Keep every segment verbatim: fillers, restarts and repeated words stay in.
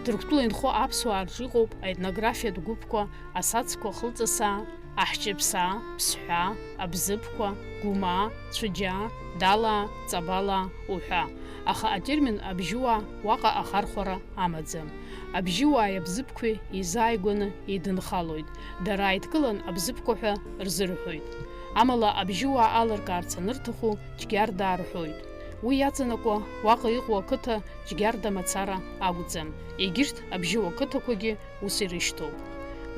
Ҭырқәтәыла инхо аԥсуаа рҿы иҟоуп аетнографиатә гәыԥқәа Асацқәа, Хылҵысаа, Аҳҷаԥсаа, Ԥсҳәаа, Абзыԥқәа, Гәымаа, Цәыџьаа, Далаа, Ҵабалаа уҳәа. Аха атермин абжьыуаа уаҟа ахархәара амаӡам. Абжьыуааи абзыԥқәеи еизааигәаны еидынхалоит. Дара ааидкылан абзыԥқәа ҳәа рзырҳәоит. Амала абжьыуаа алыркаарц анырҭаху Џьгьардаа рҳәоит. Уи иаҵанакуа уаҟа иҟоу ақыҭа Џьгьарда мацара акәӡам. Егьырҭ абжьыуа қыҭақәагьы ус ирышьҭоуп.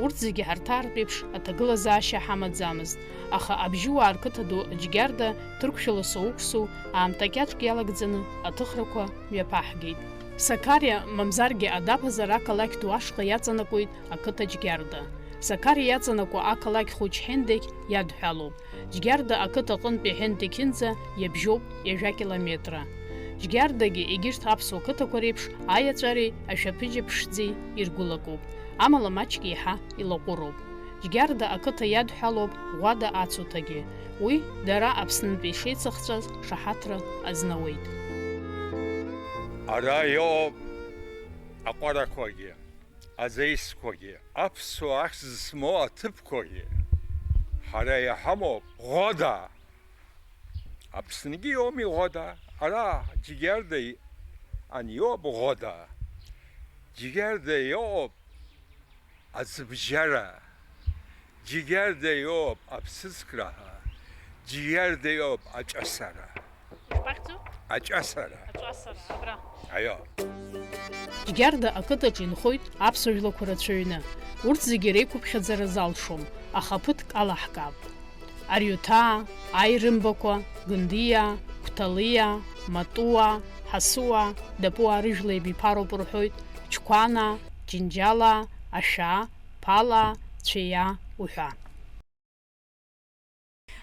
Урҭ зегьы ҳарҭаартә еиԥш аҭагылазаашьа ҳамаӡамызт, аха абжьыуаа рқыҭа ду Џьгьарда ҭырқәшәала соуксу аамҭа кьаҿк иалагӡаны аҭыхрақәа мҩаԥаҳгеит. Сакариа, мамзаргьы Адаԥазар ақалақь ду ашҟа иаҵанакуеит ақыҭа Џьгьарда. Сакариа иаҵанакуа ақалақь хәыҷ Ҳендеқь иадҳәалоуп. Џьгьарда ақыҭа аҟынтәи Ҳендеқьынӡа иабжьоуп ҩажәа километра. Џьгьардагьы егьырҭ аԥсуа қыҭақәа реиԥш аиаҵәареи ашәаԥыџьаԥ ԥшӡеи иргәылакуп, амала маҷк еиҳа илаҟәыроуп. Џьгьарда ақыҭа иадҳәалоуп Ӷәада ацуҭагьы. Уи дара Аԥснынтәи шеицыхҵәаз шаҳаҭра азнауеит. Ара иоуп аҟәарақәагьы, аӡеисқәагьы, аԥсуа ахьӡ змоу аҭыԥқәагьы. Ҳара иҳамоуп Ӷәада. Аԥсныгьы иоуми Ӷәада? Ара Џьгьарда и-, ан иоуп Ӷәада. Џьгьарда иоуп аӡыбжьара. Џьгьарда иоуп аԥсыӡкраҳәа. Џьгьарда иоуп аҿасара. Ишԥахьӡу? Аҿасара. Аҿасара, абра. Аио. Џьгьарда ақыҭаҿы инхоит аԥсуа жәлақәа рацәаҩны. Урҭ зегьы реиқәыԥхьаӡара залшом, аха ԥыҭк алаҳкаап. Ариуҭаа, Аирымбақәа, Гындиаа, Қәҭалиаа, Матуаа, Ҳасуаа, Дапуаа рыжәла еибиԥароуп рҳәоит, Чқәанаа, Џьынџьалаа, Ашәаа, Ԥалаа, Цәеиаа уҳәа.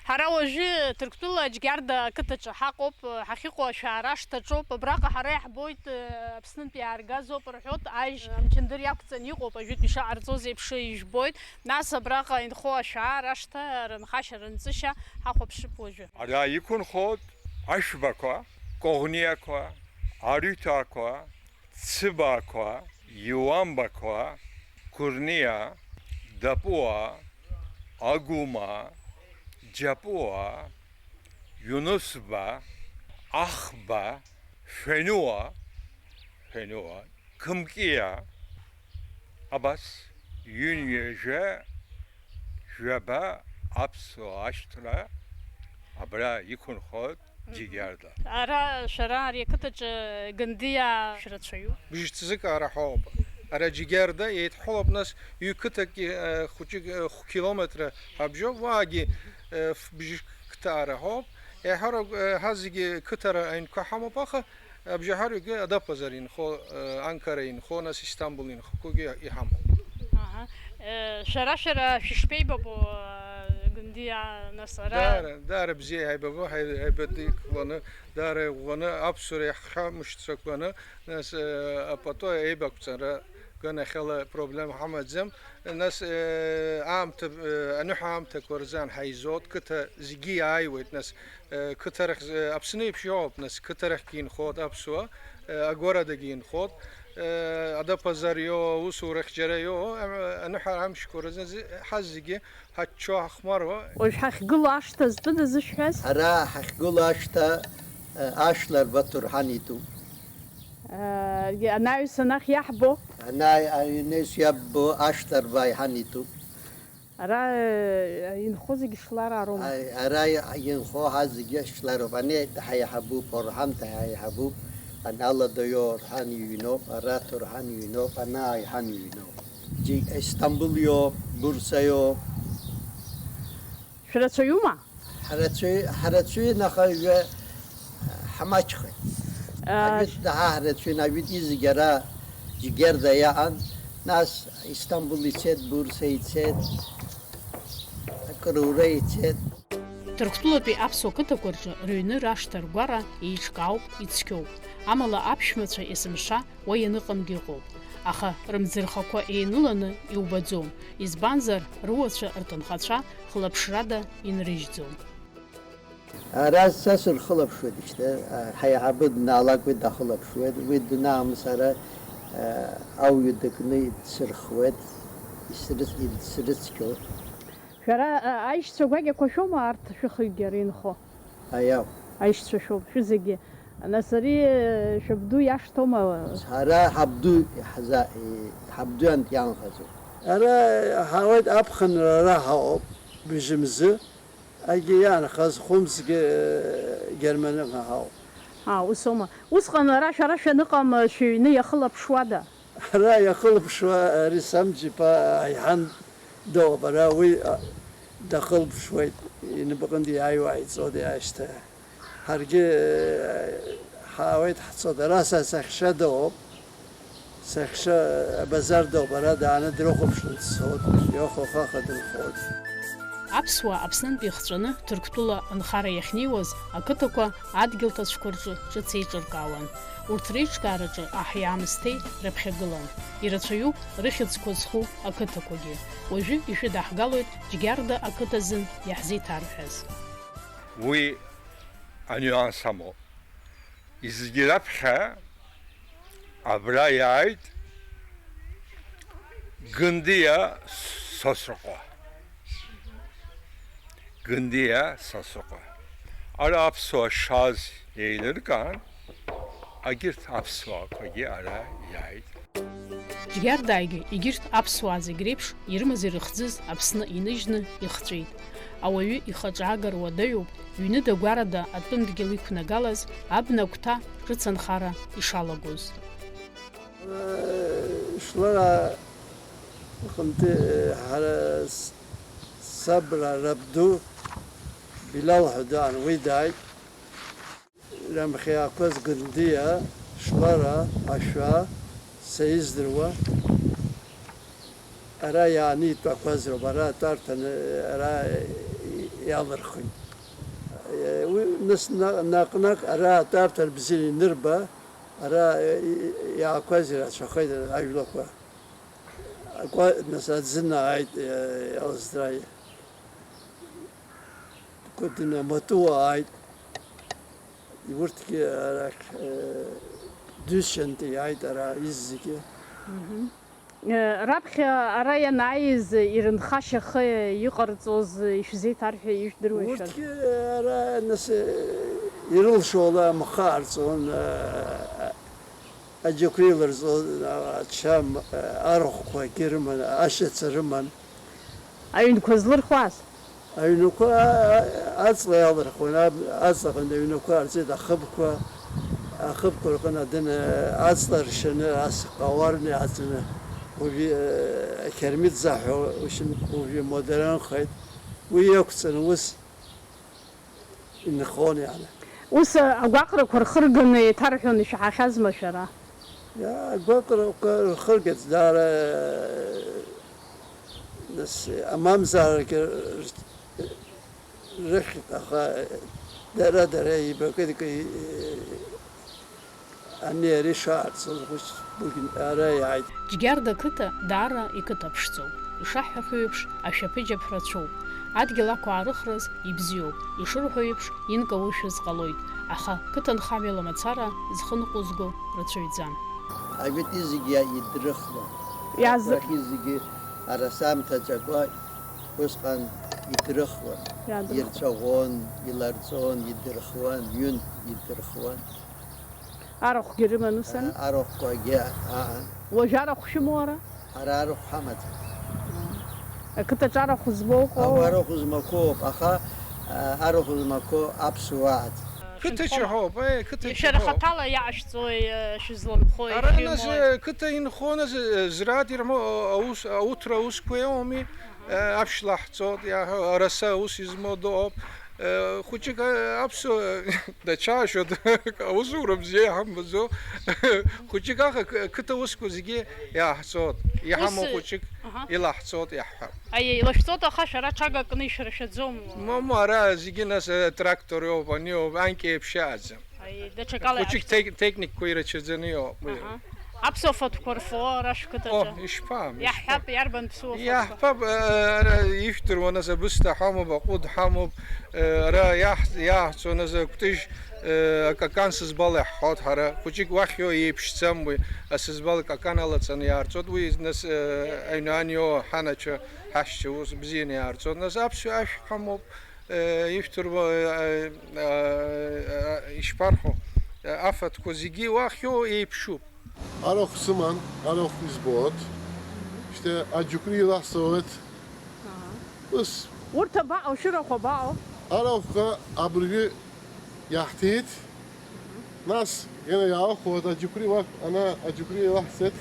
Ҳара уажәы Ҭырқәтәыла Џьгьарда ақыҭаҿы ҳаҟоуп, ҳахьыҟоу Ашәаа рашҭаҿоуп. Абраҟа ҳара иаҳбоит, Аԥснынтәи иааргазоуп рҳәоит, ажь амчындыр иақәҵаны иҟоуп, ажәытә ишаҟарҵоз еиԥш ижәбоит. Нас абраҟа инхо Ашәаа рашҭа, рынхашьа, рынҵышьа ҳахәаԥшып уажәы. Ара иқәынхоит Ашәбақәа, Коӷниақәа, Арҩҭаақәа, Цыбаақәа, Иуамбақәа, Гәырниа, Дапуа, Агәыма, Џьапуа, Иунусба, Ахба, Фенуа, Фенуа, Қымкиа, абас ҩынҩажәа жәаба аԥсуа ашьҭра абра иқәынхоит Џьгьарда. Ара шәара ари ақыҭаҿы Гындиаа шәрацәаҩуп? Бжь ҭзыкаара ҳауп. Ара Џьгьарда еидҳәалоуп, нас ҩ-қыҭак, э, хәыҷык, э, хә-, километра ҳабжьоуп, уаагьы, э, ф-, бжь қҭаара ҳауп. Еиҳарак, э, ҳа зегьы қыҭара аҩнқәа ҳамоуп, аха абжьаҳарҩгьы Адапазар инхо, э, Анкара инхо, нас Истамбул инхақәагьы иҳамоуп. Аҳа. Э, шәара, шәара шәышԥеибабо, э, Гындиа, нас ара? Даара, даара бзиа ҳаибабо, ҳаи-, ҳаибадикланы, даара иӷәӷәаны, аԥсуара иаҳхамышҭрақәаны, нас, э, апату еибақәҵара ганахьала проблема ҳамаӡам. Нас, э, аамҭа, э, аныҳәа аамҭақәа рзы анҳаизоит, қыҭа зегьы иааиуеит, нас, э, қыҭарахь, э, Аԥсны еиԥш иоуп, нас, қыҭарахьгьы инхоит аԥсуа, э, агәарадагьы инхоит, э, Адапазар иоуа, аусурахь џьара иоуа, э, аныҳәа амшқәа рзы ҳа зегьы ҳаччо ҳахәмаруа. Уажә ҳахьгылоу ашҭа зтәы дазышәҳәаз? Ара ҳахьгылоу ашҭа, э, Ашла Рба Ҭорҳан итәуп. Э, анаҩс анахь иаҳбо? Анаҩ-, аҩныс иаббо Ашла Рба Иҳан итәуп. Ара, э, инхо зегьы Шлараа роума? Ара инхо ҳа зегьы Шлароуп. Ани ҳаиҳабуп, Орҳан ҳаиҳабуп. Ан Алада иоу Орҳан иҩноуп, ара Ҭорҳан иҩноуп, ана Аиҳан иҩноуп. Џьи-, Истамбул иоуп, Бурса иоуп. Шәрацәаҩума? Ҳрацәаҩ-, ҳрацәаҩын, аха ҩы ҳмаҷхеит. Э, ажәытә даҳа ҳрацәаҩын, ажәытә изегь ара Џьгьарда иаан, нас Истамбул ицеит, Бурса ицеит, Крура ицеит. Ҭырқәтәылатәи аԥсуа қыҭақәа рҿы рыҩны рашҭа ргәара еиҿкаауп, ицқьоуп. Амала аԥшәмацәа есымша уа ианыҟамгьы ыҟоуп. Аха рымӡырхақәа еиныланы иубаӡом, избанзар, руацәа рҭынхацәа хылаԥшрада инрыжьӡом. Ара са сырхылаԥшуеит шьҭа, ҳаиҳабы днаалак уи дахылаԥшуеит, уи данаамыс ара ауаҩы дыкны дсырхуеит, исрыцқьоит. Шәара аишьцәа гәакьақәа шәоума арҭ шәыхҩыкгьы ара инхо? Аиау. Аишьцәа шәоуп, шәызегьы. Нас ари шәабду иашҭоума? Ҳара ҳабду иаҳза-, ҳабду иан-, ианхаӡом. Ара ҳаауеит аԥхынра ара ҳаауп, бжьымзы, агьи иаанхаз хәымзгьы Германыҟа ҳаауп. Аа, ус аума? Усҟан ара шәара шәаныҟам шәыҩны иахылаԥшуада? Ара иахылаԥшуа ари Самџь-иԥа Аиҳан дыҟоуп, ара уи дахылаԥшуеит, инапаҟынтә иааиуа ааиҵоит, иаашьҭа. Ҳаргьы ҳаауеит ҳцоит, ара са саҳәшьа дыҟоуп, саҳәшьа абазар дыҟоуп, ара дааны дрыхәаԥшуан дцоит, иахәа-хаха дынхоит. Аԥсуаа Аԥснынтә ихҵәаны Ҭырқәтәыла анхара иахьнеиуаз, ақыҭақәа адгьыл ҭацәқәа рҿы ҿыц еиҿыркаауан. Урҭ реиҿкаараҿы аҳи аамсҭеи раԥхьагылан. Ирацәаҩуп рыхьӡқәа зху ақыҭақәагьы. Уажәы ишәыдаҳгалоит Џьгьарда ақыҭа азын иаҳзеиҭарҳәаз. Уи анюанс амоуп. Изегьы раԥхьа абра иааит Гындиа Сосрыҟәа. Гындиа Сосрыҟәа. Ара аԥсуаа шааз еилыркаан, агьырҭ аԥсуаақәагьы ара иааит. Џьгьардаагьы егьырҭ аԥсуаа зегь реиԥш ирымаз-ирыхӡыз Аԥсны иныжьны ихҵәеит. Ауаҩы ихаҿы агара уадаҩуп, ҩныда-гәарада атәым дгьыл иқәнагалаз абна агәҭа ҿыц анхара ишалагоз. Шлара аҟынтәи ҳара с-, сабра рабду Билал ҳәа даан, уи дааит. Рамхьаақәаз Гындиа, Шлара, Ашәа, са издыруа, ара иааны итәақәаз роуп, ара атәарҭаны ара иалырхит. Уи нас на-, наҟ-наҟ ара атәарҭа бзиа инырба, ара иаақәаз ирацәахеит ажәлақәа. Акәа-, нас Аӡына ааит, Алздраа. Кәыдына Матуа ааит. Урҭгьы арахь, э, Дусшьантәи иааит ара иззегьы. Э, раԥхьа ара ианааиз ирынхашьа ахы иҟарҵоз ишәзеиҭарҳәа ижәдыруеи шәара? Урҭгьы ара нас, э, ирылшо ала амхы аарҵон, э, аџьықәреи лырҵон, ача, э, арахәқәагьы рыман, ашьаца рыман. Аҩнқәа злырхуаз? Аҩнқәа аҵла иалырхуан, аҵлаҟынтә аҩнқәа аарҵеит, ахыбқәа, ахыбқәа рҟынтә адын аҵла ршьаны, ас ҟауарны иаҵаны, уажәы ақьармит заҳәо, уажәы модернхеит, уи иақәҵаны ус инхон иааны. Ус агәаҟрақәа рхырганы еиҭарҳәон, ишәаҳахьазма шәара? Агәаҟрақәа рхыргеит, даара, нас, амамзарагьы рыхьит, аха дара, дара еибакыдкы ани ари шаарцоз ус ара иааит. Џьгьарда қыҭа даара иқыҭа ԥшӡоуп. Ишаҳҳәахьоу еиԥш, ашәаԥыџьаԥ рацәоуп. Адгьыл ақәаарыхраз ибзиоуп, ишырҳәо еиԥш, инкауршәыз ҟалоит, аха қыҭанхамҩала мацара зхы ныҟәызго рацәаҩӡам. Аҩыти зегьы идырхуан. Иаз- Арахьы зегьы арасамҭа ҵәақәа усҟан идырхуан. Иадырхуан. Ирцәаӷәон, иларҵон, идырхуан, ҩынтә идырхуан. Арахәгьы рыман ус ами? Арахәқәагьы аан. Уажә арахә шәымоу ара? Ара арахә ҳамаӡам. Ақыҭаҿы арахә змоу ыҟоу? Ау, арахә змақәоуп, аха, а, арахә змақәоу аԥсуааӡам. Қыҭа ҷаҳәоуп, еи, қыҭа ҷаҳәоуп. Шәара хаҭала иаашәҵои, э, шәызланхои, Ара шәымои? Нас, э, қыҭа инхон, э, зрад ирмо, э, аус, ауҭра аусқәа иоуми, э, аԥшь лаҳҵоит, иаҳәо, араса аус измоу дыҟоуп. Э, хәыҷык, э, аԥсуа дачаашьоит, аусура бзиа иҳамбаӡо. Хәыҷык аха қ-, қыҭа усқәа зегьы иаҳҵоит. Иҳамоу Ус, хәыҷык аҳа. Илаҳҵоит, иаҳҳәап. Аиеи, илашәҵоит, аха шәара ҽага кны ишәыршәаӡом. Мамоу, ара зегьы нас, э, трактор иоуп, ани иоуп, анкьа еиԥш иааӡам. Аиеи, даҽакала Хәыҷык иаашәҵоит. Тек-, техникқәа ирацәаӡаны иоуп. Аҳа. Аԥсуа фатәқәа рфо ара шәқыҭаҿы? О, ишԥа, ишԥа. Иаҳҳәап, иарбан ԥсуа фатәқәа? Иаҳҳәап, э, ара ижәдыруа нас абысҭа ҳамоуп, аҟәыд ҳамоуп, э, ара иаҳ-, иаҳҵо нас акәтыжь, э, акакан сызбала иаҳҳәоит ҳара. Хәыҷык уахьиоу еиԥшӡам уи, асызбала акакан алаҵаны иаарҵоит уи, нас, э, аҩнаан иоуа ҳанацәа, ҳашьцәа ус бзианы иаарҵоит. Нас аԥсуа ашә ҳамоуп, э, ижәдыруа, э, э, э, ишԥарҳәо, э, афатәқәа зегьы уахьиоу еиԥшуп. Арахә сыман, арахә избоит. Шьҭа аџьықәреи илаҳсуеит. Аҳа. Ус. Урҭ абаҟоу, шәырахә абаҟоу? Арахәқәа абыржәы иаҳҭеит. Нас, иара иаахәоит, аџьықәреи уа, ана аџьықәреи илаҳсит.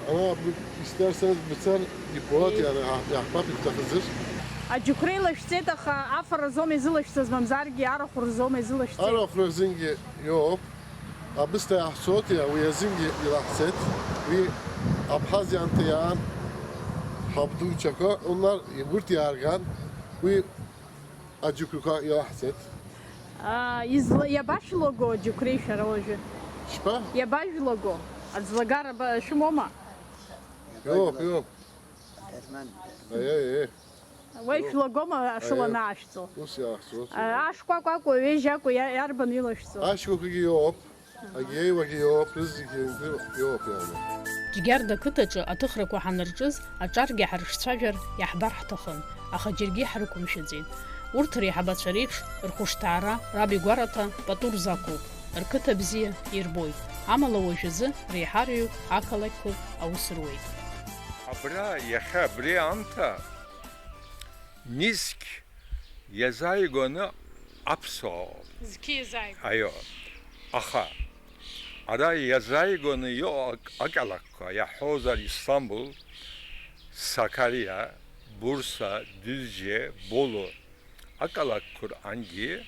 Ана абри истерсыз бцар ибоит, иара иаҳ-, иаҳбап ишәҭахызар. Аџьықәреи лашәҵеит, аха афара рзоума изылашәҵаз, мамзаргьы арахә рзоума изылашәҵеит? Арахә рзынгьы иоуп. Абысҭа иаҳцоит, иа-, уи азынгьы илаҳцеит. Уи Абхазианҭа иаан ҳабдуцәақәа, унар, урҭ иаарган, уи аџьықәреиқәа илаҳцеит. Аа, изла-, иабашәлаго аџьықәреи шәара уажәы? Шԥа? Иабажәлаго? Аӡлагара ба-, шәымоума? Иоуп, иоуп. Аиеи, аиеи. Уа ишәлагома ашыла Аиеи. Анаашәҵо? Ус иаахҵо, ус А, иаахҵо. Ашкәакәа акәу, ҩежь акәу, иа-, иарбан илашәҵо? Ашкәакәагьы иоуп, агьеиуагьы иоуп, рызегьы иоуп иарбан. Џьгьарда ақыҭаҿы аҭыхрақәа ҳанырҿыз, аҿаргьы ҳаршцәажәар иаҳбар ҳҭахын, аха џьаргьы ҳрықәымшәаӡеит. Урҭ реиҳабацәа реиԥш рхәышҭаара, раб игәараҭа пату рзақәуп, рқыҭа бзиа ирбоит, амала уажәазы реиҳараҩык ақалақьқәа аус руеит. Абра, иахьа абри аамҭа низқь иазааигәаны аԥсуаауп. Зқьы иазааигәа. Аио. Аха ара иазааигәаны иҟоу ак-, ақалақьқәа иаҳҳәозар, Истамбул, Сакариа, Бурса, Дюзџе, Боло ақалақьқәа рҟынгьы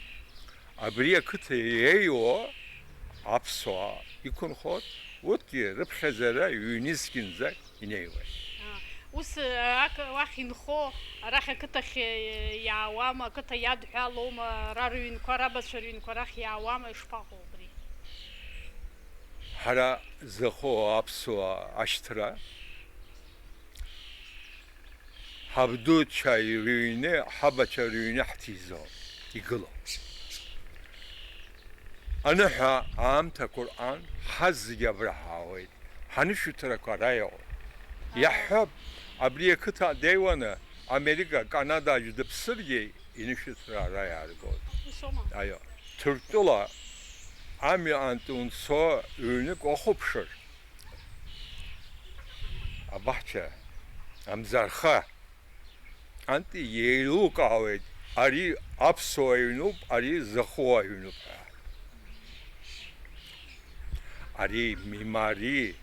абри ақыҭа иеиуоу аԥсуаа иқәынхоит, урҭгьы рыԥхьаӡара ҩнызқьынӡа инеиуеит. А, ус, а, ак-, уахь инхо, арахь ақыҭахь, э, иаауама, ақыҭа иадҳәалоума, ара рыҩнқәа, рабацәа рыҩнқәа арахь иаауама, ишԥаҟоу абри? Ҳара зыхоу аԥсуаа ашьҭра, ҳабдуцәа рыҩны, ҳабацәа рыҩны ҳҭизо игылоуп. Аныҳәа аамҭақәа рҟан ҳазегьы абра ҳаауеит. Ҳанышәынҭрақәа ара иҟоуп. Иаҳҳәап, абри ақыҭа деиуаны Америка, Канада аӡә дыԥсыргьы, инышәынҭра ара иааргоит. Усоума? Аио. Ҭырқәтәыла амҩа антәи унцо ҩнык уахәаԥшыр, абаҳча, амӡарха, анти еилукаауеит, ари аԥсуа ҩнуп, ари зыхоу ҩнуп ҳәа. Ари мемари,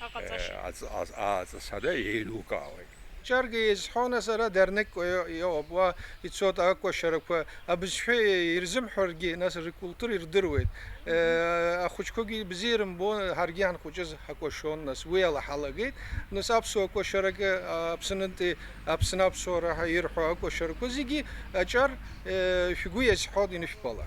Аҟаҵашьа. Э, аҵ-, аҵ-, аҵасара еилукаауеит. Ҷарга изҳәо, нас, ара дернекқәа ио-, иоуп, уа ицоит акәашарақәа, абызшәа ирзымҳәаргьы, нас, ркультура ирдыруеит. Э, ахәыҷқәагьы бзиа ирымбо, ҳаргьы ҳанхәыҷыз ҳакәашон, нас, уи ала ҳалагеит. Нас аԥсуа кәашарак, а, Аԥснынтәи Аԥсны аԥсуара ҳәа ирҳәо акәашарақәа зегьы аҿар, э, шәгәы иазҳәоит, инышәбала.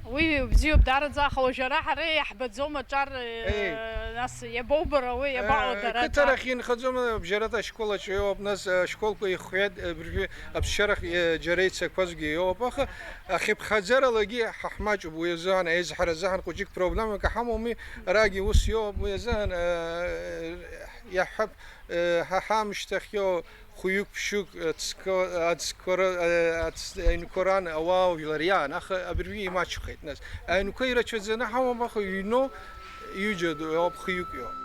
Уи бзиоуп, даараӡа, аха уажәы ара ҳара иаҳбаӡом аҿар, э, Еи. Нас иабоубара уи, иабаҟоу Э, дара аҿар? Қыҭарахь инхаӡом, бжьаратә ашкол аҿы иоуп, нас, э, ашколқәа ихиеит, э, абыржәы аԥсшьарахь, э, џьара ицақәазгьы иоуп, аха ахьыԥхьаӡаралагьы ҳа ҳмаҷуп, уи азыҳәан, аизҳара азыҳәан хәыҷык проблемак ҳамоуми, арагьы ус иоуп, уи азыҳәан, э, иаҳҳәап, э, ҳа ҳаамышьҭахьоу хәҩык-ԥшьҩык, э, ҵкы-, ацкыра, э, ац-, аҩнқәа ран ауаа жәлар иаан, аха абыржәы имаҷхеит, нас. Аҩнқәа ирацәаӡаны ҳауам, аха ҩноу, ҩыџьа ду-, иоуп, хҩык иоуп.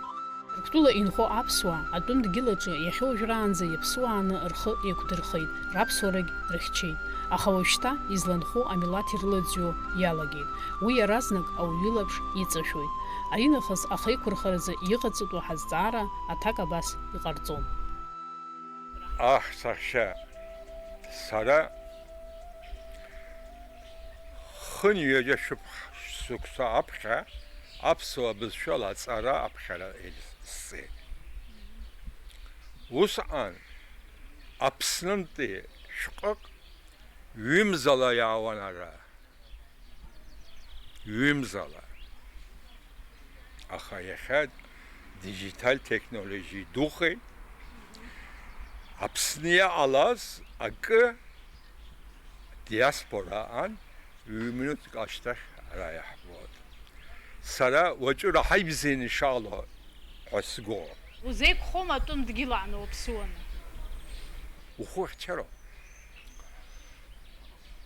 Ҭырқәтәыла инхо аԥсуаа атәым дгьылаҿы иахьа уажәраанӡа иаԥсуааны рхы еиқәдырхеит, раԥсуарагь рыхьчеит. Аха уажәшьҭа изланхо амилаҭ ирылаӡҩо иалагеит. Уи иаразнак ауаҩы илаԥш иҵашәоит. Аринахыс ахеиқәырхаразы иҟаҵатәу ҳазҵаара аҭак абас иҟарҵон. Аҳ, саҳәшьа, сара хынҩажәа шәыԥх-, шықәса аԥхьа аԥсуа бызшәала аҵара аԥхьара сҵеит. Усҟан Аԥснынтәи шәҟәык ҩымзала иаауан ара. Ҩымзала. Аха иахьа дигитал технологиа идухеит. Аԥсны иҟалаз акы диаспораан ҩ-минуҭк ашьҭахь ара иаҳбоит. Сара уаҵәы раҳа ибзианы ишаало ҳәа сгәы. Узеиқәхома атәым дгьыл ааны уаԥсыуаны? Ухы ухьчароуп.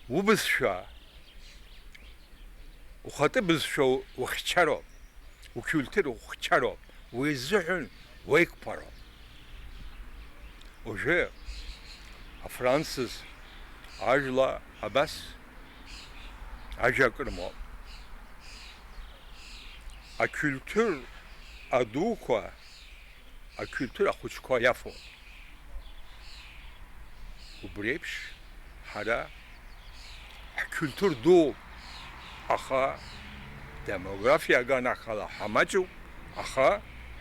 Убызшәа, ухатәы бызшәа ухьчароуп. Уқьулҭыр ухьчароуп, уи азыҳәан уеиқәԥароуп. Уажәы афранцыз ажәла абас ажәа акы рымоуп. Ақьулҭыр адуқәа, ақьулҭыр ахәыҷқәа иафоит. Убри еиԥш, ҳара ҳқьулҭыр дууп, аха демографиа аганахьала ҳамаҷуп, аха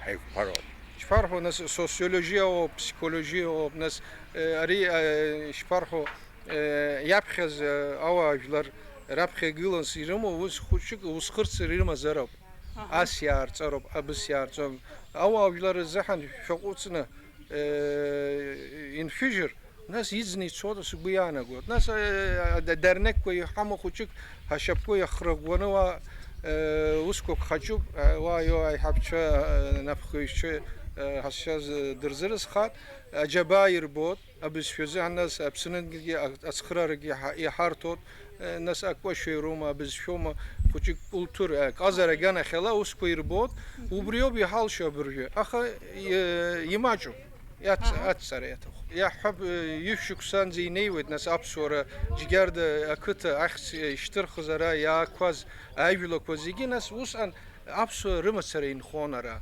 ҳаиқәԥароуп. Ишԥарҳәо, нас, социологиа ыҟоуп, психологиа ыҟоуп, нас, э, ари, э, ишԥарҳәо, э, иаԥхьаз, э, ауаажәлар раԥхьа игылаз ирымоу ус хәыҷык, ус хырцыр ирымазароуп. Аҳа. Ас иаарҵароуп, абыс иаарҵон. Ауаажәлар рзыҳәан шәаҟәыҵны, э, иншәыжьыр, нас иӡны ицоит, сгәы иаанагоит. Нас, э, д-, дернекқәа иҳамоу хәыҷык ҳашьапқәа иахрагәаны уа, э, усқәак хаҷуп, э, уа иоу аиҳабцәа, э, напхгаҩцәа, э, ҳазшаз, э, дырзырызхат, аџьабаа ирбот, абызшәазы ҳанназ Аԥсныгьы а-, ацхыраарагьы иҳа-, иҳарҭот, э, нас акәашаҩ роума, абызшәоума, хәыҷык культура, э, ҟазара аганахьала аусқәа ирбот, мгм, убриоуп иҳалшо абыржәы. Аха, э, имаҷуп. Иац-, аҳа, ацҵара иаҭахуп. Иаҳҳәап, э, ҩышықәсанӡа инеиуеит, нас аԥсуара Џьгьарда ақыҭа ахьӡ, э, ишьҭырхыз ара иаақәаз ажәлақәа зегьы, нас усҟан аԥсуа рымацара инхон ара.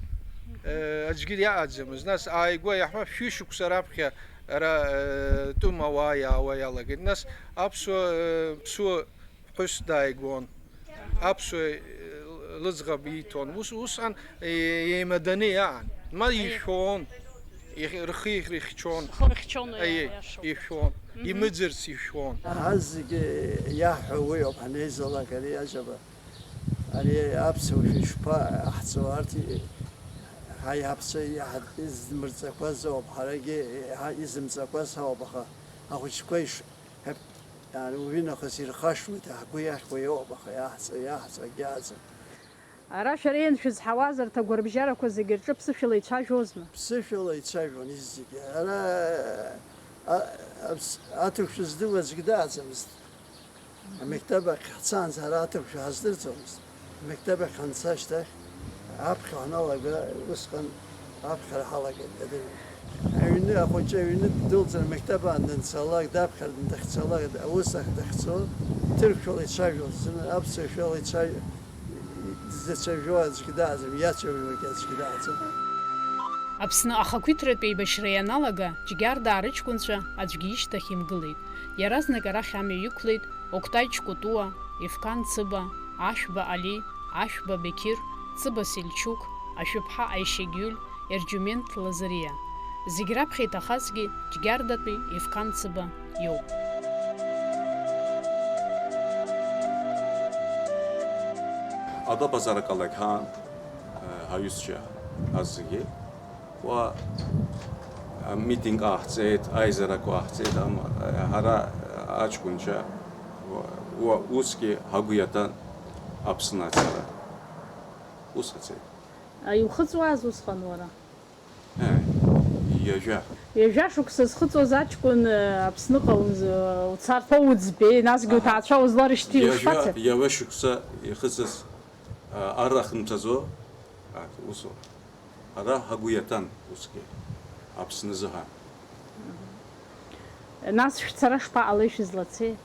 Э, аӡәгьы иаҟаӡамызт. Нас ааигәа иаҳҳәап, шәышықәса раԥхьа ара, э, тәым ауаа иаауа иалагеит. Нас аԥсуа, э, ԥсуа ԥҳәыс дааигон. Аԥсуа, э, лыӡӷаб ииҭон. Ус, усҟан, э, еимаданы иаан. Ма ишәон, ихь-, рхы ихьчон. Рхы рыхьчон, аиеи, иашоуп. Ишәон. Мгм. Имыӡырц ишәон. Ҳазегьы иаҳҳәо уи ауп, ҳанеизалак ари аџьаба. Ари аԥсуа шәа ишԥаҳҵо, арҭ и-, ҳаи ҳаԥсуа иаҳ-, измырҵақәаз ауп, ҳарагьы ҳа-, изымҵақәаз ҳауп, аха ахәыҷқәа иш-, ҳәа, иаани, уажәы нахыс ирхашҭуеит, ҳгәы иахьуа иоуп, аха иаҳҵо, иаҳҵо акгьы аӡам. Ара шәара ианшәызҳауаз арҭ агәарбжьарақәа зегьы рҿы ԥсышәала ицәажәозма? Ԥсышәала ицәажәон изегьы. Ара, а, аԥс-, аҭырқәшәа здыруа аӡәгьы дааӡамызт. Амектаб ахь ҳцаанӡа ҳара аҭырқәшәа ҳаздырӡомызт. Амектаб ахь ҳанца ашьҭахь аԥхьа ҳаналага, усҟан аԥхьара ҳалагеит адырҩегьых. Аҩны, ахәыҷы аҩны ддәылҵыр, амектаб аан данцалак, даԥхьар дахьцалак, аус ахь дахьцо, ҭырқәшәала ицәажәон, зны аԥсуа шәала ицәажәон, дзацәажәо аӡәгьы дааӡам, иацәажәогьы аӡәгьы дааӡам. Аԥсны ахақәиҭратә еибашьра ианалага, Џьгьардаа рыҷкәынцәа аӡәгьы ишьҭахь имгылеит. Иаразнак арахь амҩа иқәлеит Окәтай Ҷкәытуа, Ефқан Цыба, Ашәба Али, Ашәба Беқьыр, Цыба Сельчук, Ашәыԥҳа Аишьагьиуль, Ерџьумент Лазариа. Зегь раԥхьа иҭахазгьы Џьгьардатәи Ефқан Цыба иоуп. Адәы аԥазара ҟалақьаан, ҳаҩызцәа ҳазегьы. Уа амитинг ҟаҳҵеит, аизарақәа ҟаҳҵеит, ама, ҳара аҷкәынцәа, уа, уа усгьы ҳагәы иаҭан Аԥсны ацара. Ус ҳцеит. А, иухыҵуаз усҟан уара? Э, ҩажәа. Ҩажәа шықәса зхыҵуаз аҷкәын, э, Аԥсныҟа уз-, уцар, уӡбеи, насгьы, аҳа, уҭаацәа узларышьҭи, ҩажәа, ушԥацеи? Ҩажәа шықәса ихыҵыз, а, ар ахьынҭаӡо, а, усоуп. Ара ҳагәы иаҭан усгьы, Аԥсны азыҳәан. Нас шәцара шԥаҟалеи, шәызлацеи?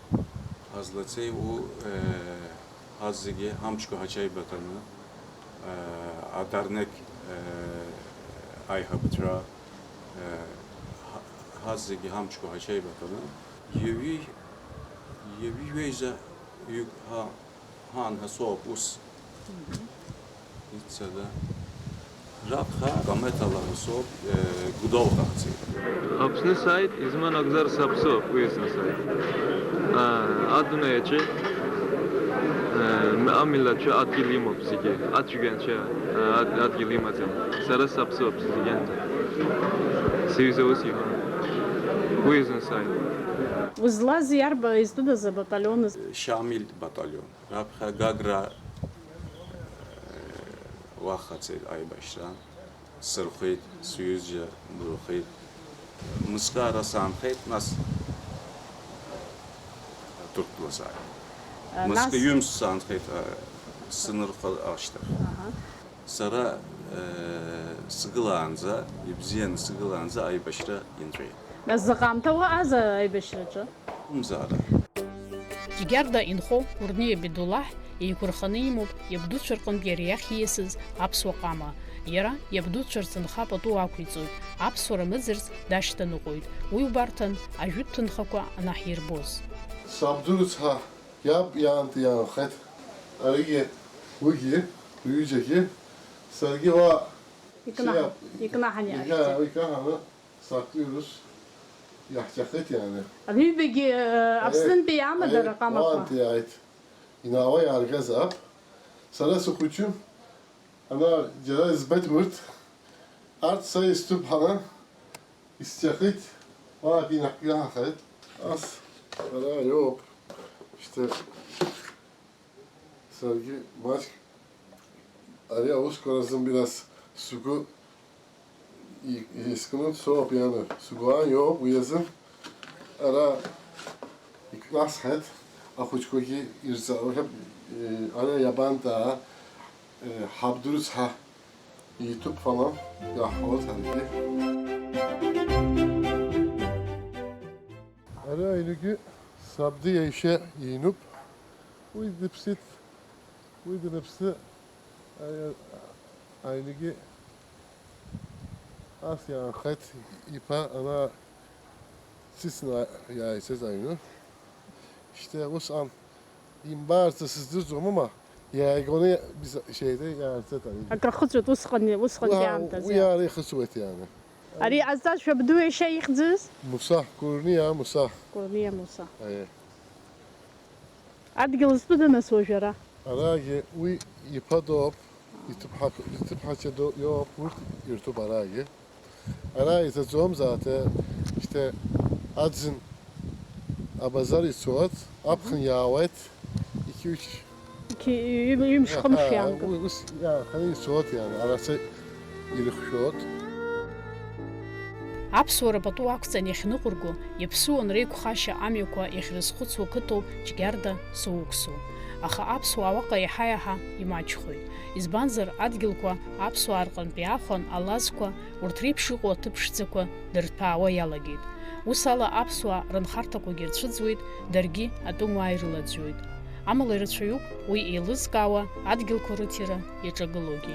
Ҳазлацеи у, э, ҳазегьы ҳамчқәа ҳачаибаҭаны, э, адернеқ, э, аиҳабацәа, э, ҳа-, ҳазегьы ҳамчқәа ҳачаибаҭаны, ҩаҩи, ҩаҩи жәеиза ҩык ҳа-, ҳаан ҳасоуп ус. Мгм. Иццада. Раԥхьа Кометала ҳасоуп, э, Гәдоуҭа ҳцеит. Аԥсны сааит, изман акәзар саԥсуп, уи сынсааит. А, адунеи аҿы Э, амилаҭцәа адгьыл имоуп зегьы, ацәгьанцәа, э, ад-, адгьыл имаӡам. Сара саԥсуп зегьынӡа. Сыҩыза ус иҳәон. Уи азын сааит. Узлаз иарба-, изтәыдаз абаталион? Шамил баталион. Раԥхьа Гагра, э, уахаҵеит аибашьра. Сырхәеит, сҩызцәа дырхәеит. Мызкы ара саанхеит, нас Ҭырқәтәыла сааит. А, Мызкы нас ҩымз саанхеит, а, сынырхәа ашьҭахь. Аҳа. Сара, э, сгылаанӡа, ибзианы сгылаанӡа аибашьра инҵәеит. Нас заҟа аамҭа уаҟаза аибашьраҿы? Акәымзаара. Џьгьарда инхо Кәырниа Бедуллаҳ еиқәырханы имоуп иабдуцәа рҟынтә иара иахь ииасыз аԥсуа ҟама. Иара иабдуцәа рҭынха пату ақәиҵоит, аԥсуара мыӡырц дашьҭаныҟәоит, уи убарҭан ажәытә ҭынхақәа анаҳирбоз. Сабду рыцҳа, иаб иаанты иаанхеит. Аригьы, уигьы, рҩыџьагьы, саргьы уа Икнаҳан-, сиаб-, икнаҳан ика-, иаахьӡеит. Икнаҳаны сабду рус иаҳҵахеит иааны. Аҩбагьы, э, Аԥснынтәи иаама дара аҟамақәа? Уаантәи иааит. Инаауа иааргазаап. Сара сыхәыҷым. Ана џьара избеит урҭ. Арҭ са истәуп ҳара. Исҵахеит. Уаантәи инаҳкнаҳахеит. Ас ара иоуп. Шьҭа Саргьы маҷк ари аусқәа рзын бирас сгәы и-, искны соуп иааны. Сгәы аан иоуп уи азы. Ара икнасҳаит ахәыҷқәагьы ирза-, э, ара иабантаа, э, ҳабду рыцҳа иҭыԥ ала иаҳауеит ҳаргьы. Ара аҩнгьы сабду иашьа инуп. Уи дыԥсит, уи даныԥсы, аи-, аҩнгьы ас иаанхеит, иԥа ана дсыцны иааицеит аҩны. Шьҭа усҟан имбаарц сыздырӡом, ма иааигәаны бза-, шеиҭа иаарцеит аҩны. Акрахыҵәеит усҟан, усҟантәи Уа-, аамҭазы. Уи ара ихыҵуеит иааны. Ари иҟазҵаз шәабду иашьа ихьӡыз? Муса, Кәырниа Муса. Кәырниа Муса. Аиеи. Адгьыл зтәыда нас уажә ара? Арагьы уи иԥа доуп, иҭыԥҳа-, иҭыԥҳацәа ду-, иоуп, урҭ ирҭоуп арагьы. Ара иҭаӡом, зааҭа, шьҭа аӡын абазар ицоит, аԥхын иаауеит, иқьыуч. Иқьы-, ҩым-, ҩымш-хымш Аҳа, иаанкыл. Уи ус иааханы ицоит, иааны, араса ирыхшәоит. Аԥсуара пату ақәҵан иахьныҟәырго, иаԥсуан реиқәхашьа амҩақәа иахьрызхәыцуа қыҭоуп Џьгьарда Соуксу. Аха аԥсуаа уаҟа иаҳа-иаҳа имаҷхоит. Избанзар, адгьылқәа аԥсуаа рҟынтә иаахәан алазқәа, урҭ реиԥш иҟоу аҭыԥ ԥшӡақәа дырҭәаауа иалагеит. Ус ала аԥсуаа рынхарҭақәагьы рцәыӡуеит, даргьы атәымуаа ирылаӡҩоит. Амала ирацәаҩуп уи еилызкаауа адгьылқәа рыҭира иаҿагылоугьы.